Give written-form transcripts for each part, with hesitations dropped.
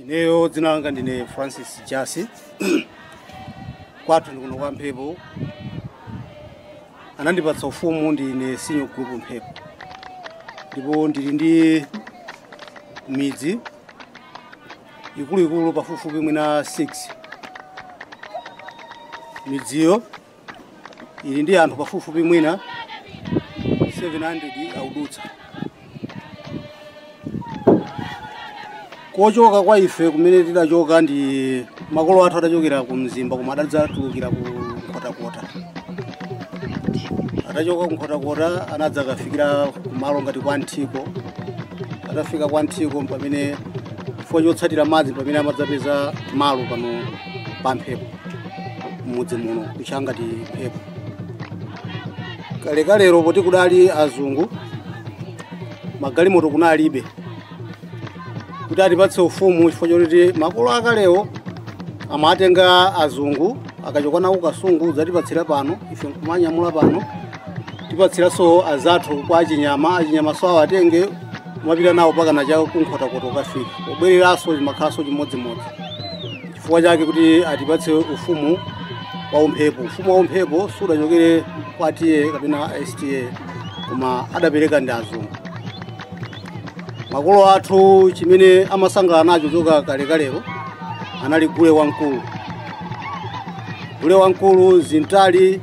Ineyo dzina langa ndine Francis Jasi. Kwathu ndikuno kwa Mphepo. Anandipatsa ufumu ndine senior group Mphepo. Ndipo ndili ndi midzi ikuluikulu pafupifupi mwina 6. Midziyo ili ndi anthu pafupifupi mwina 700 audutsa. Kochoka kwa ife kumene tidachoka ndi makolo athu adachokera ku Mzimba koma adadzatulukira ku Nkhotakota. Atachoka ku Nkhotakota anadza kafikira kumalo ngati kwa Nthiko. Atafika kwa Nthiko pamene chifukwa chotsatira madzi pamene amadzapeza malo pano pa Mphepo m'mudzi muno kutcha ngati Mphepo. Kalekalero poti kudali azungu magalimoto kunalibe kuti atipatse ufumu chifukwa choti makolo akalewo amatenga azungu akachoka nawo Kasungu zatipatsira pano ife nkumanyamula pano tipatsiranso azathu kwa achinyama achinyama so awatenge kumapita nawo pakana cha kuNkhotakota ukafika pobwereranso chimakhalanso chimodzimodzi chifukwa chake kuti atipatse ufumu wa umphepo. Ufumu wa umphepo sudachokere kwa TA kapena STA koma adapereka ndi azungu. Makolo athu chimene amasangalala nacho choka kalekalero anali gule wamkulu. Gule wamkulu zintali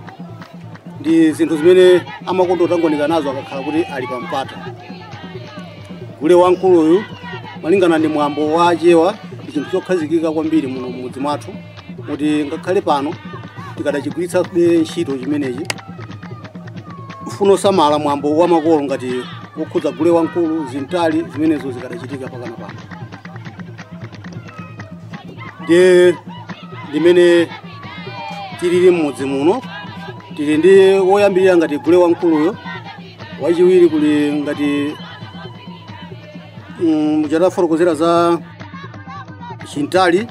ndi zinthu zimene amakonda kutangonika nazo akakhala kuti ali pampata. Gule wamkuluyu malingana ndi mwambo wa Achewa ndi chinthu chokhazikika kwambiri muno m'mudzi mwathu kuti ngakhale pano tikadachigwiritsa ntchito chimenechi mfuno samala mwambo wa makolo ngati wokhudza gule wamkulu zintali zimenezo zikadachitika pakana pano. Ndiye limene tilili m'mudzi muno tili ndi woyambirira ngati gule wamkuluyo, wachiwiri kuli ngati muchatafotokozera za chintali,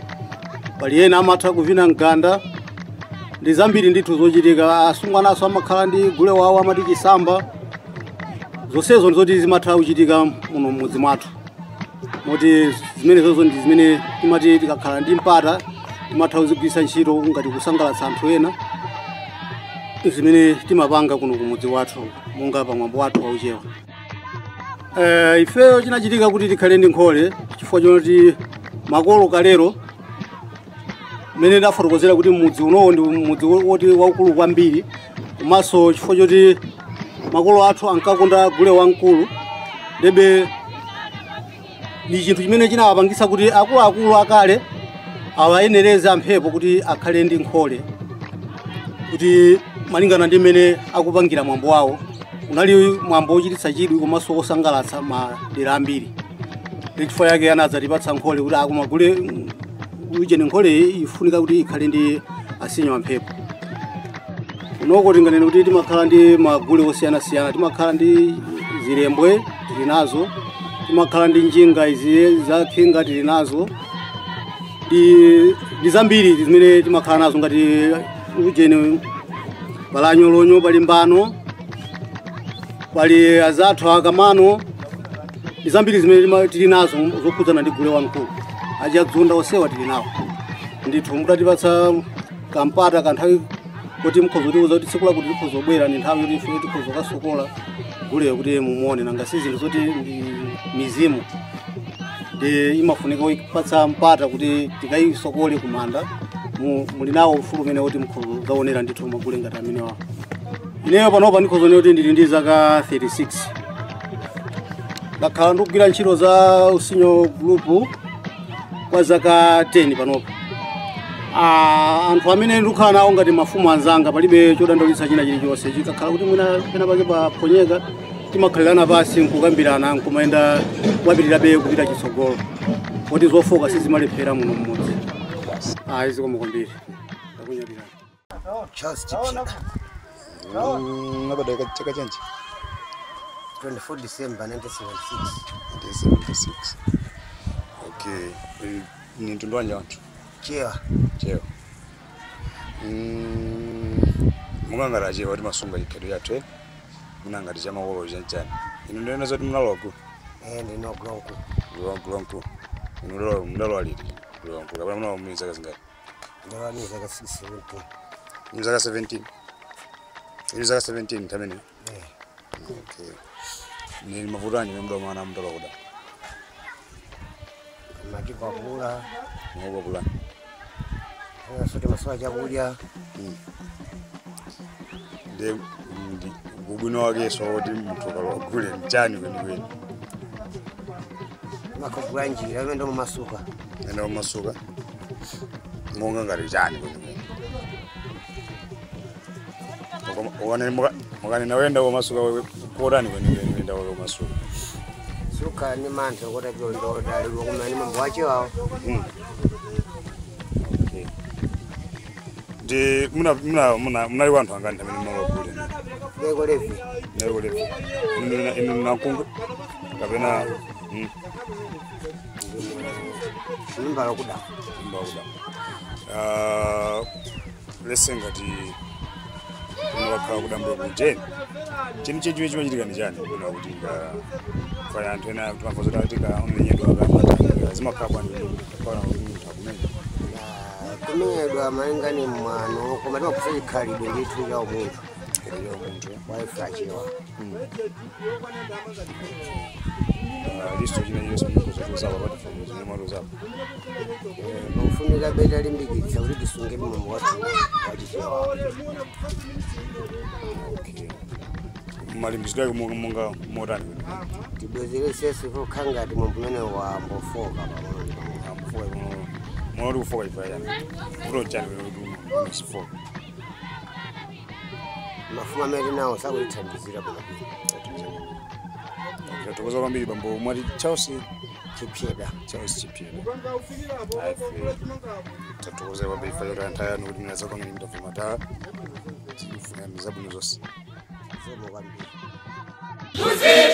pali ena amatha kuvina mganda ndi zambiri ndithu zochitika. Asungwanaso amakhala ndi gule wawo amati chisamba. Zonsezo ndizoti zimatha kuchitika muno m'mudzi mwathu moti zimenezozo ndi zimene timati tikakhala ndi mpata timatha kuzigwiritsa ntchito ngati kusangalatsa anthu ena zimene timapanga kuno kumudzi wathu monga pamwambo wathu wauchewa. Ifeyo chinachitika kuti tikhale ndi nkhole chifukwa choti makolo kalero mmene ndafotokozera kuti mudzi unowo ndi mudzi woti waukulu kwambiri komanso chifukwa choti makolo athu ankakonda gule wamkulu ndebe ndi chinthu chimene chinawapangisa kuti akuluakulu akale awayenereze amphepo kuti akhale ndi nkhole kuti malingana ndi mmene akupangira mwambo wawo unali mwambo wochititsa chidwi komanso wosangalatsa madera ambiri. Ndi chifukwa yake anadzatipatsa nkhole kuti akumagule ujeni nkhole ifunika kuti ikhale ndi asinyo amphepo. Unoko tinganene kuti timakhala ndi magule osiyanasiyana, timakhala ndi zilembwe tili nazo, timakhala ndi njinga izi za khinga tili nazo, ndi zambiri zimene timakhala nazo ngati ujeni palanyolonyo, pali mbano, pali azathu akamano, ndi zambiri zimene tili nazo zokhudzana ndi gule wamkulu. Achadzunda osewa tili nawo ndithu. Mutatipatsa kampata kanthawi kuti mukhoza kutiuza kuti tsiku lakuti tikhoza kubwera ndi nthawi yoti ife tikhoza kasokola guleyo kuti mumuone, nanga si zinthu zoti ndi mizimu ndi imafunika kuipatsa mpata kuti tikayisokole kumanda. Muli nawo ufulu umene woti mukhoza kudzaonera ndithu magule ngati amenewa. Ineyo panopa ndikhoza kuonera kuti ndili ndi zaka 36. Ndakhala ndikugwira ntchito za usinyo group kwa zaka 10 panopa. Anthu amene ndikukhala nawo ngati mafumu anzanga palibe chodandaulitsa china chilichonse. Chikakhala kuti mwina pena pake paphonyeka timakhalirana pasi nkukambirana nkumayenda kumapitirirabe kupita chitsogolo poti zofoka sizimalephera muno m'mudzi. Ayi zikomo kwambiri, ndakunyadira. Charles Chipshika. Nabadwa chaka chanji? 24 December 1976. 1976. Okay. Ni mtundu wanje wanthu? Chewa. Chewa. Mungangati achewa timasunga chikhalidwe chathu munangati cha makolo chanchani. Inu ndinena zoti munalowa gulu? Ndine gulu. Gulu mkulu. Mudalowa liti kulowa mkulu kapena munawa muli zaka zingati? Ndalowa ni zaka 17. Muli zaka 17? Ili zaka 17 tamene? Eh. Okay. Ni mavuto anji amene mudakumana mutalowa kudambo? Matikwapula. Mukukwapula. Sote masowa chakudya. Ndi ubwino wake so kuti munthu ukalowa gule mchani kwenikweni. Makagula njira imene mumasuka. Ene mumasuka. Monga ngati chani kwenikweni. Mukanena wenda komasuka kotani kwenikweni wenda komasuka. Suka ni mantha kuti apilondolodalidwa kumene mambo wachewawo. Okay. Ndi munali wanthu angati amene mumalowa gule? Leko levi. Leko levi. Inu nankungwe kapena Nyumba kuda. Nyumba kuda. Lese ngati mukakhala kudambo kujeni. Chini chechiwe chimachitika ndi chani kuna kuti fanya anthu ena timamva zoti atika umenyedwa akamata zimakhala bwanji kukhala kuti munthu akumenya. Kumenyedwa malinga ni mwano koma timakusa chikhalidwe ndithu cha umunthu. Waife achewa. Listo china chilichonse mukuzotuzapo patifundo zimene mwatuzapo. Pakufunika beta limbikitsa kuti tisunge mwambo wathu wachichewa. Okay. Malimbikitsidwe ake monga motani kwenikweni? Tibwezeresenso pokhala ngati mwambo umene wambofoka pang'ono. Ambofoka pang'ono. Mwana kuti kufoka chifukwa chani? Vuto chani kuti usifoka? Mafumu amene tinawo sakutithandizira bwinobwino. Tathokoza kwambiri bambo mwati Charles Chipyeda. Charles Chipyeda. Tathokoza kwambiri chifukwa choti anthu ayanu kuti munadzakwangeni mutavuma taa. Tikufunirani zabwino zonse. Zikomo kwambiri. Tuzile.